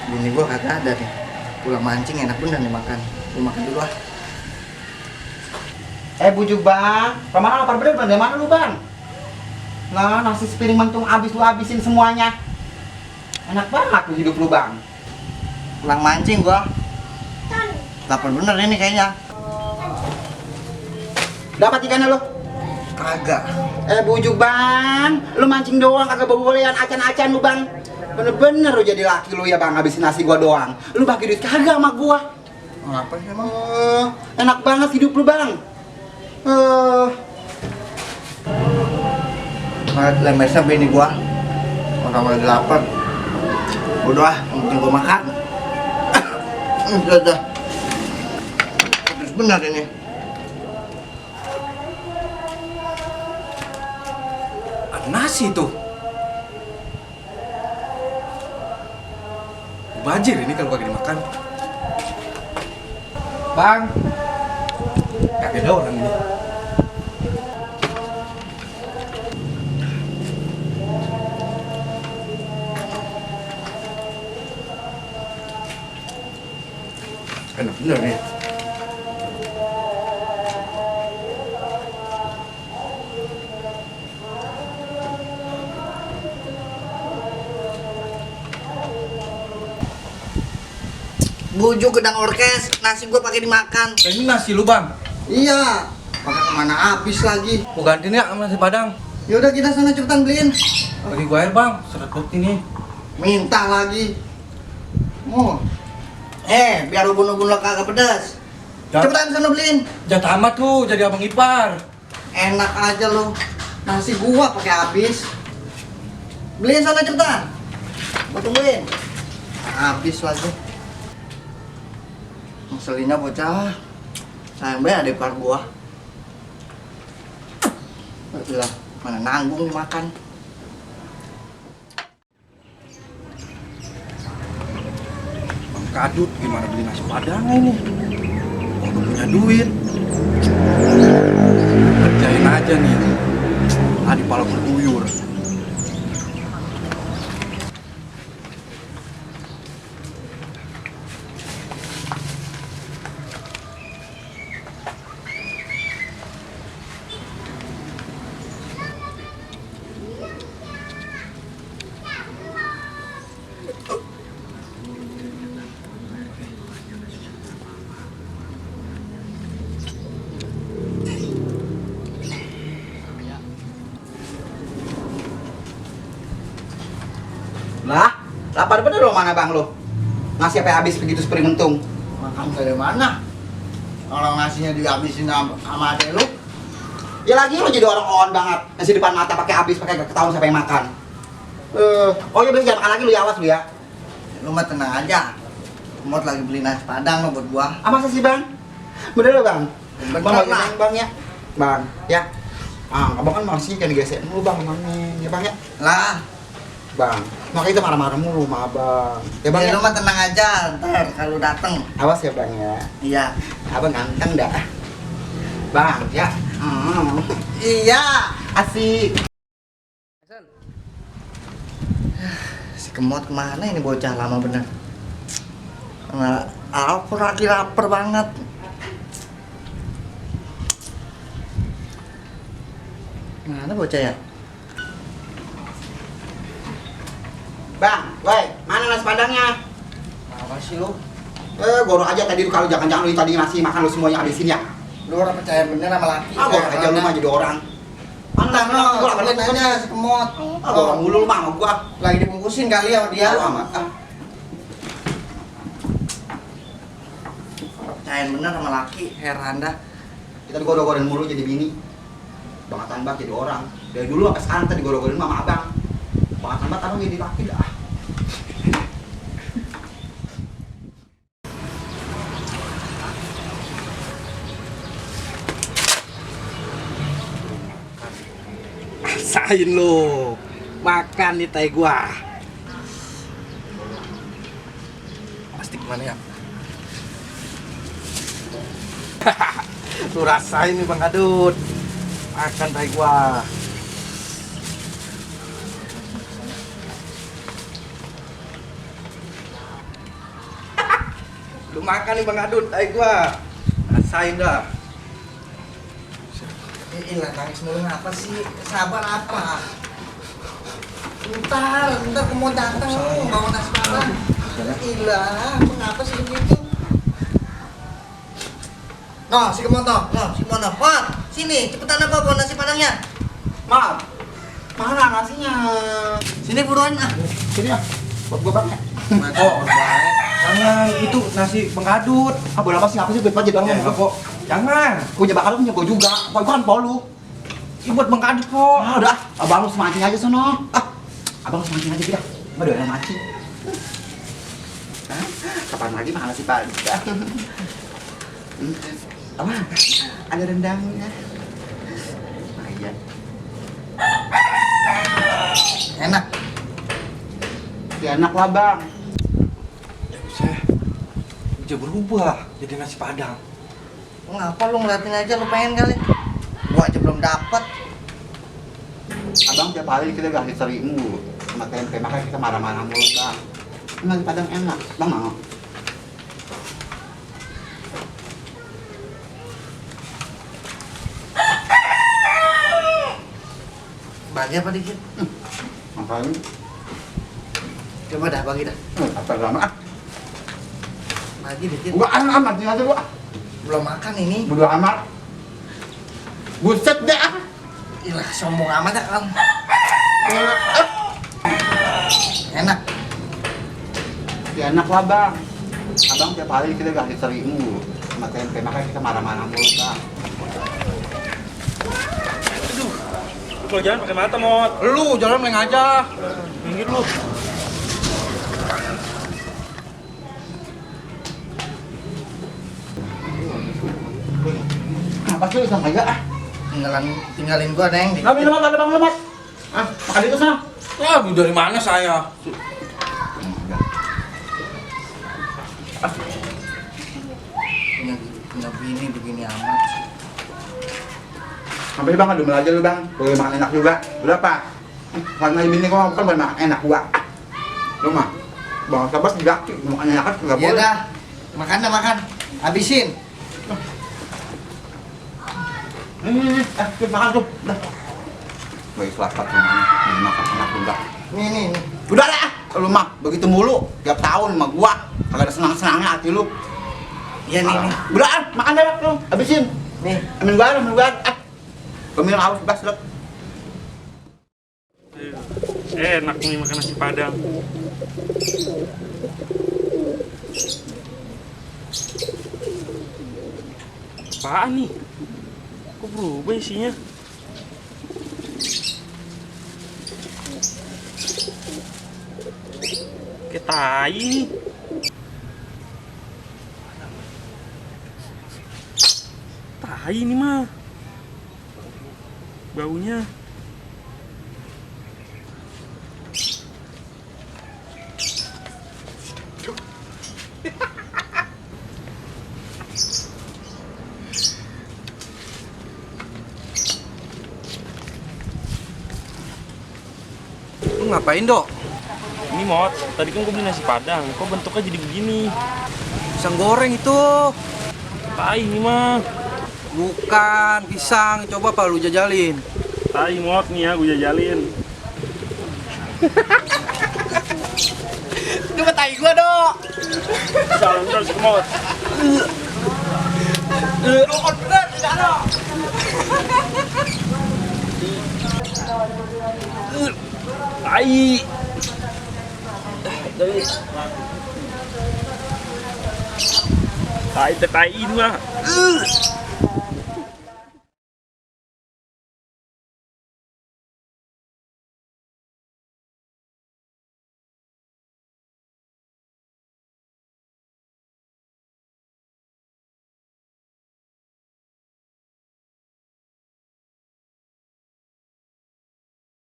Bini gua kagak ada nih. Pulang mancing enak bener nih makan. Gua makan dulu ah. Bujuk bang, kemana lapar bener bang? Dari mana lu bang? Nah, nasi sepiring mentung abis lu abisin semuanya. Enak banget tuh hidup lu bang. Pulang mancing gua. Lapar bener ini kayaknya. Dapat ikannya lu? Kagak. Bujuk bang, lu mancing doang kagak bolehan acan-acan lu bang. Bener-bener lu jadi laki lu ya bang, habisin nasi gua doang. Lu bagi duit kagak sama gua. Ngapa sih emang? Enak banget hidup lu bang. Lemesnya bini gua. Orang lagi lapar. Udah, yang penting gua makan. Udah. Terus bener ini. Ada nasi tuh. Banjir ini kalau kagak dimakan. Bang, kagak ada orang ini. Enak bener nih. Bujuk gedang orkes, nasi gua pakai dimakan. Ini nasi lu bang. Iya, pakai kemana habis lagi. Mau gantiin ya sama nasi padang. Yaudah kita sana cepetan beliin. Bagi gua air bang, seret bukti nih. Minta lagi. Biar ubun-ubun lo kagak pedas. Cepetan sana beliin. Jatah amat lu jadi abang ipar. Enak aja lo. Nasi gua pakai habis. Beliin sana cepetan. Gua tungguin. Habis lagi. Ngeselinnya bocah. Sayang banget ada ipar gua. Lah, mana nanggung makan. Bang Kadut gimana beli nasi padang ini? Gua gak punya duit. Kerjain aja nih. Adi pala berduyur. Lah, lapar bener lo mana bang lo? Nasi apa habis begitu sepiring mentung? Makan dari mana? Kalau nasinya dihabisin sama adek lu. Ya lagi lo jadi orang on banget. Nasi depan mata pakai habis, pakai gak ketahuan siapa yang makan. Oh ya beli jangan makan lagi lu ya, awas lu ya. Lu mah tenang aja. Mot lagi beli nasi padang lo buat gua. Masa sih bang? Bener lo bang? Bener Bang lagi lah. main bang ya? Bang, ya. Abang kan masih kan digesek mulu bang emangnya, ya bang ya? Lah, Bang, makanya itu marah-marah mulu sama abang. Ya bang ya ya? lu mah tenang aja. Ntar kalau dateng. Awas ya bang ya. Iya. Abang ganteng dah. Bang, ya. Iya. Asik. Si Kemot kemana ini bocah lama bener. Nah, aku lagi lapar banget. Mana bocah ya? Bang, woi, mana nasi padangnya? Apa sih lu? Goro aja tadi lu kalau jangan-jangan lu tadi nasi makan lu semuanya habisin ya. Lu orang percaya bener sama laki. Goro aja lu mah jadi orang. Mantan lo, Gua lapar beliin banget. aja si Kemot. Goro mulu lu mah sama gua. Lagi dibungkusin kali sama dia. Tahu amat. Percaya bener sama laki, heran dah. Kita digoro-gorin mulu jadi bini. Bangatan banget jadi orang. Dari dulu sampai sekarang tadi digoro-gorin sama abang. Bangatan banget abang jadi laki dah. Rasain lu. Makan nih tai gua. Plastik mana ya? Lu rasain nih Bang Kadut. Makan tai gua. Lu makan nih Bang Adut, ayo gua. Rasain dah. Ilah nangis mulu ngapa sih? Sabar apa? Ntar aku mau datang bawa nasi padang. Ilah, mengapa sih begitu? No, si Kemoto, Wah, sini, cepetan apa bawa nasi padangnya? Maaf, mana nasinya? Sini buruan ah. Sini ya, buat gua bang. Oh, jangan, itu nasi Bang Adut. Ah, boleh apa sih? Apa sih? Gue aja doang. Ya, kok. Jangan. Punya bakal punya gua juga. Kok kan polu. Ini buat Bang Adut kok. Ah, udah. Abang lu semancing aja sono. Ah, abang lu semancing aja kita. Nggak ada yang mancing. Hah? Kapan lagi makan nasi padang? Apa? Ada rendangnya. Ah, iya. Enak. Ya enak lah bang. Buset. Dia berubah jadi nasi padang. Ngapa lu ngeliatin aja lu pengen kali? Gua aja belum dapat. Abang tiap hari kita kasih terigu sama tempe, makanya kita marah-marah mulu bang. Nasi padang enak, bang mau? Bagi apa dikit? Makanya, Coba dah bagi dah. apa lama? Bagi dikit. Gua amat aja gua. Belum makan ini. Bodo amat. Buset deh ah. Ilah sombong amat ya kamu. Enak. Ya enak lah bang. Abang tiap hari kita kasih terigu sama tempe, makanya kita marah-marah mulu bang. Lu kalau jalan pakai mata, Mot. Lu jalan meleng aja. Minggir lu. Kenapa sih lu sama enggak ah? Tinggalin gua Neng. Nggak minum ada bang lemat. Ah, makan itu sana. Ya, lu dari mana saya? Punya bini begini amat. Sampai bang adu aja lu bang. Boleh makan enak juga. Udah pak. Karena bini kok kan boleh makan enak gua. Lu mah. Bang sabar tidak makan enak kan nggak Ya boleh. dah. Makan dah makan. Habisin. Makan tuh. Udah. Baik selamat rumahnya. Makan enak juga. Nih. Udah lah. Lu mah begitu mulu. Tiap tahun sama gua. Kagak ada senang-senangnya hati lu. Iya nih. Udah ah, makan deh lu. Habisin. Nih. Ambil gua. Ah. Gua minum haus bas lu. Enak nih makan nasi padang. Apaan nih? Kok berubah isinya? Kayak tai nih. Tai ini mah. Baunya. Lu ngapain, Dok? Ini Mot, tadi kan gue beli nasi padang, kok bentuknya jadi begini? Pisang goreng itu. Tai ini mah. Bukan pisang, coba apa lu jajalin. Tai Mot nih ya, gue jajalin. Itu mah tai gua, Dok. Jalan terus ke Mot. Tai. Tai ini mah.